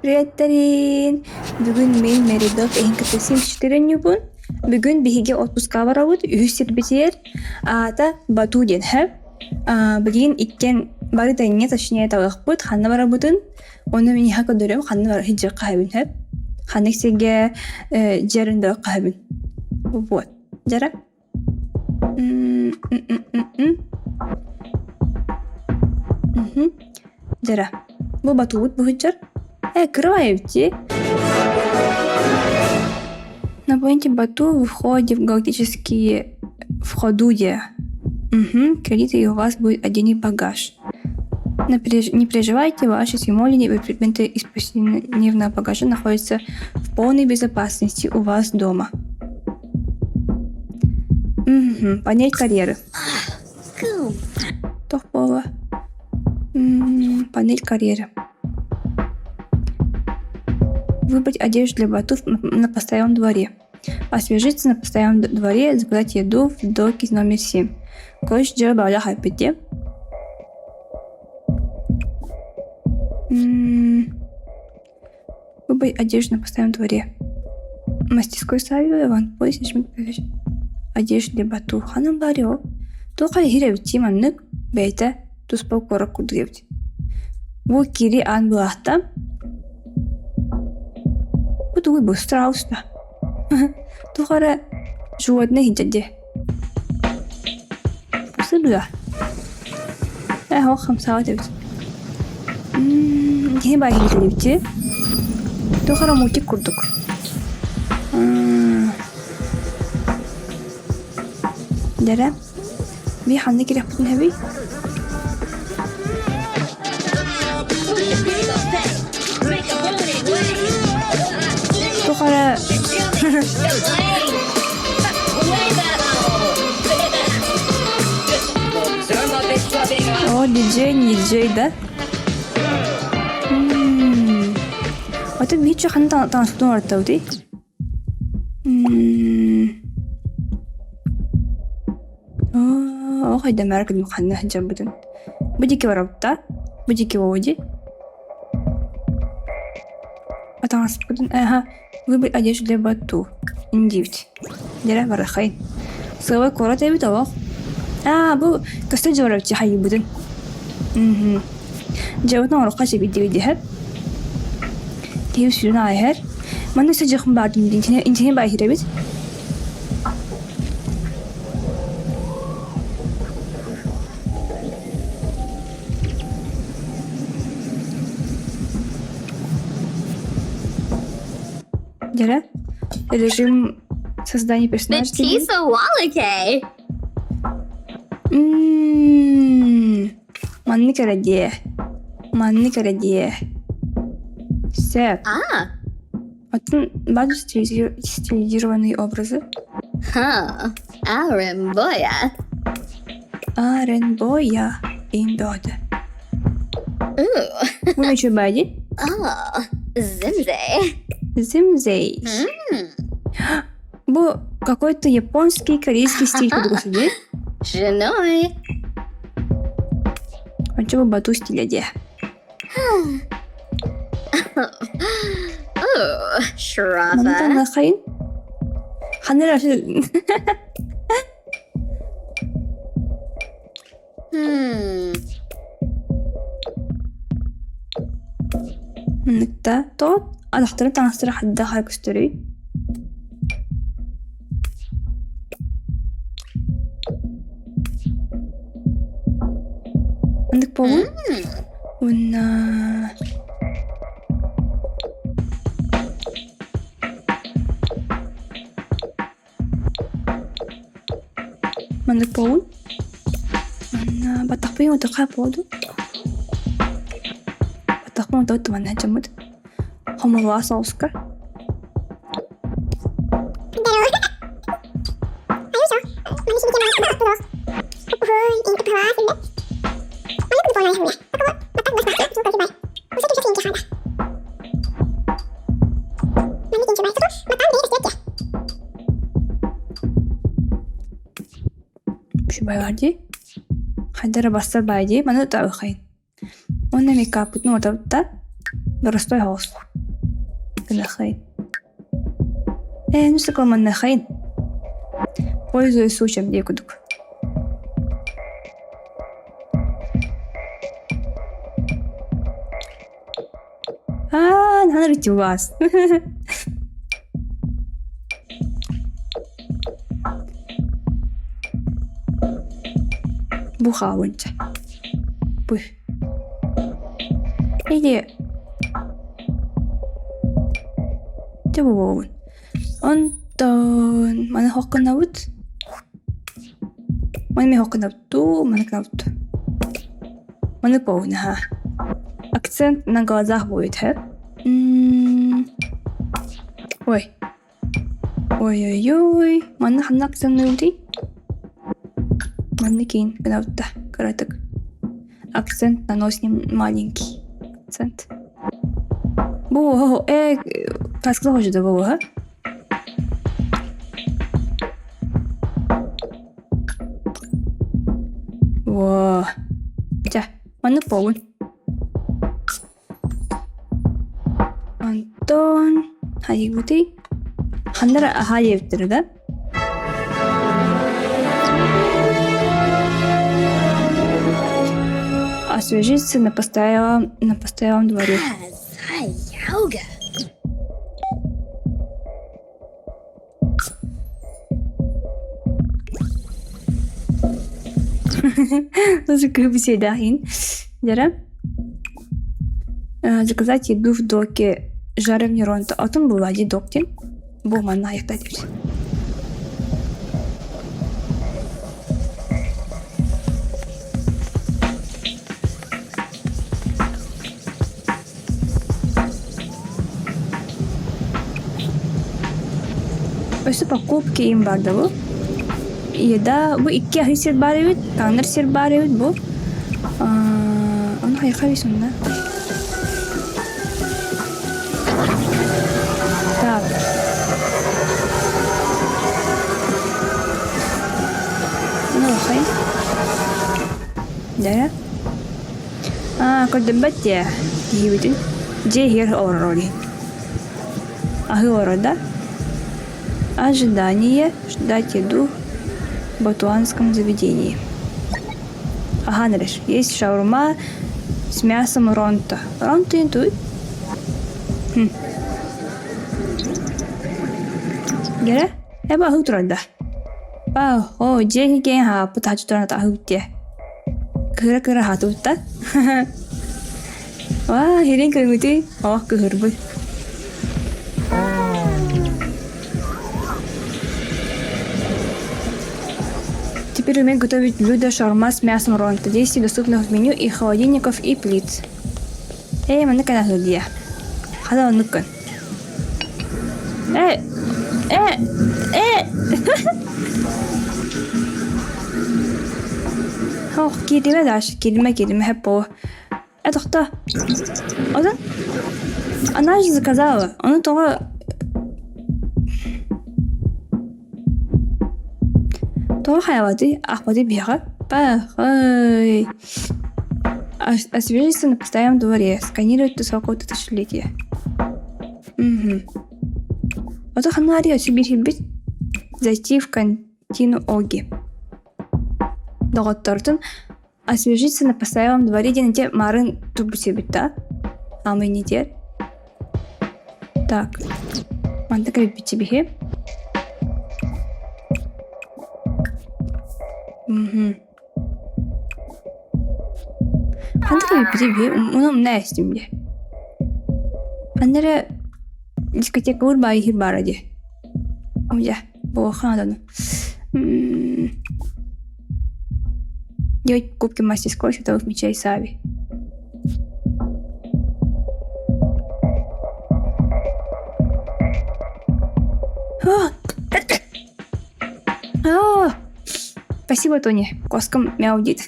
Привет, приветтерин! Бүгүн мин Меридов эһин кытта симсүтүрүнньүбун. Бүгүн биһиги отпуска барабыт үһүс сирбитигэр аата Бату диэн һэ. Билигин иккиэн бары тэҥҥэ точнее талыахпыт ханна барабытын уонна миэхэ көрдөрүөм ханна бар сылдьыахха сөбүн сөп. Ханнык сиргэ дьиэрин барыахха сөбүн. Вот. Дьара. Дьара, бу батуут быһыччар. Э, кырабай эбит дии. На планете Бату выходит в галактические в ходу где. Угу, кредиты и у вас будет отдельный багаж. Не переживайте, ваши символики и предметы из повседневного багажа находятся в полной безопасности у вас дома. Угу, панель карьеры. Туох буола? Панель карьеры. Выбрать одежду для ботов на постоялом дворе. Освежиться на постоялом дворе, заказать еду в доке номер 7. Короче, дьэ баҕалаах эппит Выбрать одежду на постоялом дворе. Мастерской Савио Иван поиск одежду для Бату. Ханан баар Туох иһир эбит маннык бэйэтэ туспа куорат курдук эбит. Бу кири аан былаахта. Бу тугуй бу страус да. Туох эрэ животное иһдьэ дии. Сырдыга. Ээ, ол хамсаабат эбит. Киһи баайы кэлибит дии. Туох эрэ мультик курдук. Дэрэ, би ханна кириэхпитин сөбүй? Туох эрэ О, диджей, не диджей, да? Ото биир ханна таҥаспытын уларыттабытый? Оо, хайдамаар гынным ханна сылдьарбытын. Бу диэки барабыт Бу диэки буолуо дии. Таҥаспытын аһа выбрать одежду для бату диибит. Дьэрэ барыаххайын. Сыабай куорат эбит олох. Аа, бу көстө дьуорабыччы хайыыбытын. Мм. Дьэбитин оҥоруохха сөбүй диэбит диэһэр. Киһи сүрүн ааһар. Манна өссө дьиэхпин баардым дии. Интиһин баайыһыр эбит. Дьэрэ, режим создания персонажа диэн. Matisa Walake. Маннык эрэ диэ. Маннык эрэ диэ. Сөп. Ah. Оттон баду стилизированные образы. Huh. Aramboya. Аренбоя индода. Ooh. Бу үчүгэй дии. Oh. Zimze. Зимзей. Mm. Бу какой-то японский, корейский стиль курдук дии. Женой. Ончу бу бату стиля диэ. Oh, Манна Shrafa. таҥнахайын. Ханна эрэ Hmm. Манныкта тоҕо атахтарын таҥастара хайдах эрэ көстөрүй? Маннык буолуо Mm. уонна Маннык буолун. Манна баттахпын утахха буолду. Баттахпын утаҕыт манна дьоммут. Хомолуоҕа соҕуска. Үчүгэй дии. Хайда эрэ барсар баай дии. Маны утаарыаххайын. Уонна мейкаппытын уотабыт да, боростуой соҕус. гынахайын. Ээ, ну сокоманнахайын. Пользуясь случаем диэ курдук. Аа, наһаа вас. Бу хаалынча. Бу. Эйе. Дьэ бу буолун. Онтон маны хоккунабыт. Маны мен хоккунабыт дуу, маны гынабыт дуу. Маны полный, Акцент на глазах будет, ха? Ой. Ой-ой-ой. Манна ханна акцентныыбытый? Манна киин гынабыт да, кыратык. Акцент наносим маленький. Акцент. Бу, таскыла хочет бу, ха? Во. Дьэ, маннык буолун. Онтон хайыыбытый? Ханна эрэ аһаа диэбиттэрэ да? Освежиться на постоялом, на постоялом дворе. Yoga. Беседахин. Дьэрэ. Заказать еду в доке жаровни Ронто. Отон була ди доктин. Бу манна айыкта диир. Өссө покупки им бар да бу. Еда бу икки аһыы сир баар эбит, таҥнар сир баар эбит бу. Ону хайха сонна. Так. Ну, хай. Да? Аа, көрдөрбөт дии киһибитин. Дьиэ иһигэр олорор иһин. Аһыы олорор да? Ожидание, ждать еду в батуанском заведении. Аһаан эрэр. Есть шаурма с мясом ронто. Ронто интуй? Хм. Гэрэ? Эба аһыы турар да? Па, оо, дьиэ иһигэр хааппыт аһаччы туран аһыы диэ. Кыра-кыра аһаатыбыт да? Ваа, иһирин көрүҥүтүй? Оох кыһырбыт. Теперь умеет готовить блюда шаурма с мясом ронто. Действий доступных в меню и холодильников, и плит. Эй, маннык кэнэ сылдьыа. Хата оннук гын. Э, э, э! Ох, киирдимэ Даша, киирдимэ, киирдимэ, хэп буолуо. Э, тохтоо. Оттон она же заказала. Ону тоҕо Тоҕо хайаабатый, аахпатый биһиэхэ? Пахай. Освежиться на постоялом дворе, сканировать тусовку тысячелетия. Угу. Ото ханна арыйа сибиир Зайти в кантину Оги. Доҕотторутун освежиться на постоялом дворе диэн ити марын турбут да? Аамый иннитигэр. Так, манна кэлбит биһи. Мгм. Ханна кэлбити биһи уну умна эстим дии. Ханна эрэ дискотекабыт баайы иһир баара дии. Дьэ, буолуохха нааданы. Делать кубки мастерской световых мечей Сави. А! А! Спасибо, Тони. Коском мяудит.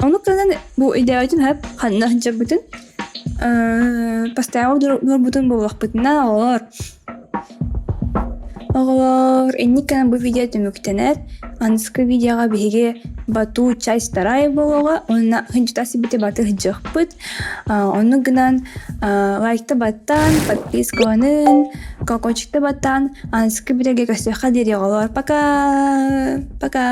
Ону кынан бу идеятын хэп ханна сылдьарбытын постоянно дорбутун буоллахпытына оҕолор оҕолор инник гынан бу видео түмүктэнэр. Аныгыскы видеоҕа биһиги Бату часть вторая буолуоҕа уонна сынчыта сибити баты сылдьыахпыт. Оннук гынан лайкта баттаан, подпискаланын, колокольчикта баттаан аныгыскы видеога көрсүөххэ диэри оҕолор. Пока! Пока!